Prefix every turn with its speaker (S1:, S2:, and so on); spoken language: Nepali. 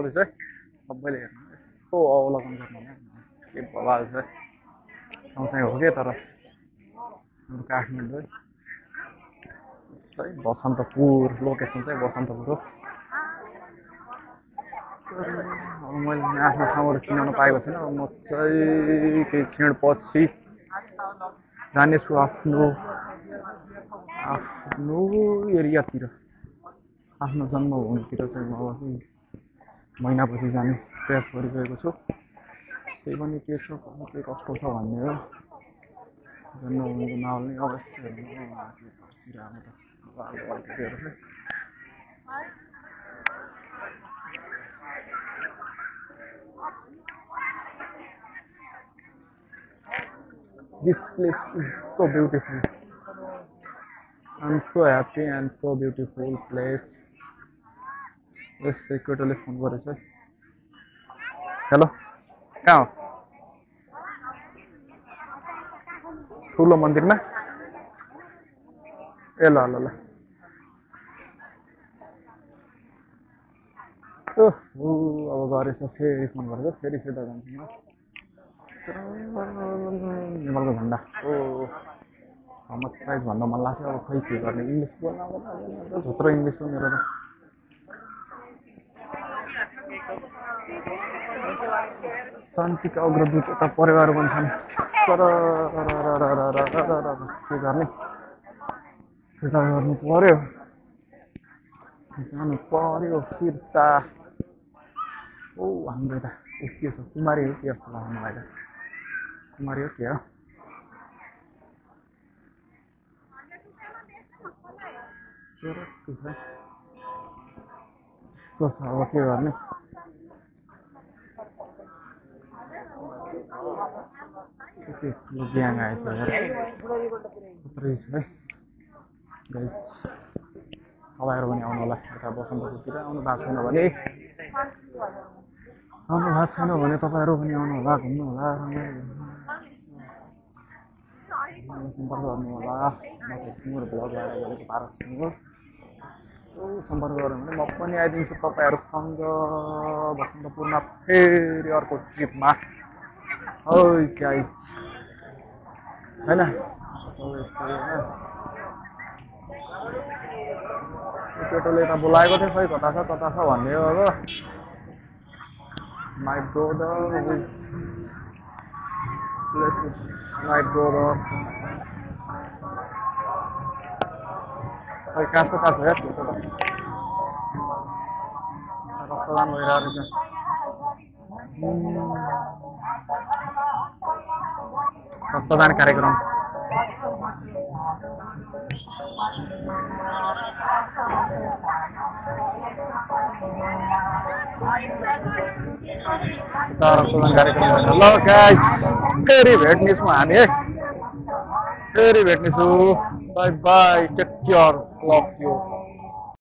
S1: रहेछ है सबैले हेर्नु यस्तो अवलोकन गर्नु के बवाल छ ठाउँ चाहिँ हो के तर काठमाडौँ है बसन्तपुर लोकेसन चाहिँ बसन्तपुर हो मैले आफ्नो ठाउँबाट चिनाउन पाएको छैन म चाहिँ केही क्षण पछि जानेछु आफ्नो एरियातिर आफ्नो जन्मभूमितिर चाहिँ म अब महिनापछि जाने प्रयास गरिरहेको छु त्यही पनि के छ के कस्तो छ भन्ने हो जन्मभूमिको माहौल नै अवश्य हेर्नु के पर्सिरहेको त केहरू छ This place is so beautiful. I'm so happy and so beautiful place. Yes, एकैटोले फोन गरेछ है हेलो कहाँ हो ठुलो मन्दिरमा ए ल ल ल अब गरेछ फेरि फोन गरेछ फेरि फिर्ता जान्छु म नेपालको झन्डा थमस प्राइज भन्न मन लाग्थ्यो अब खै के गर्ने इङ्ग्लिस बोल्न झुत्रो इङ्ग्लिस हो मेरो त शान्तिका अग्रदूत यता परिवार पनि छन् सर के गर्ने फिर्ता गर्नु पर्यो जानु पर्यो फिर्ता हाम्रो यता के छ कुमारी हो के जस्तो लाग्छ मलाई त कुमारी हो के हो यस्तो छ अब के गर्ने के ग्याङ आएछ यार खतरै छ है गाइस तपाईँहरू पनि आउनु होला यता बसन्तपुरतिर आउनु भएको छैन भने तपाईँहरू पनि आउनु होला घुम्नु होला सम्पर्क गर्नु होला म चाहिँ तिम्रो भ्लग आएर गरेको पारस तिम्रो यसो सम्पर्क गऱ्यो भने म पनि आइदिन्छु तपाईँहरूसँग बसन्तपुरमा फेरि अर्को ट्रिपमा ओइ गाइज हैन सब यस्तै हैन केटोले त बोलाएको थियो खै कता छ भन्ने हो अब my brother is my brother खै कासो यार त्यो त रक्तदान भइरहेको रहेछ रक्तदान कार्यक्रम रक्तदान कार्यक्रम ल गाइज फेरि भेट्नेछौँ हामी है फेरि भेट्नेछु bye bye take care love you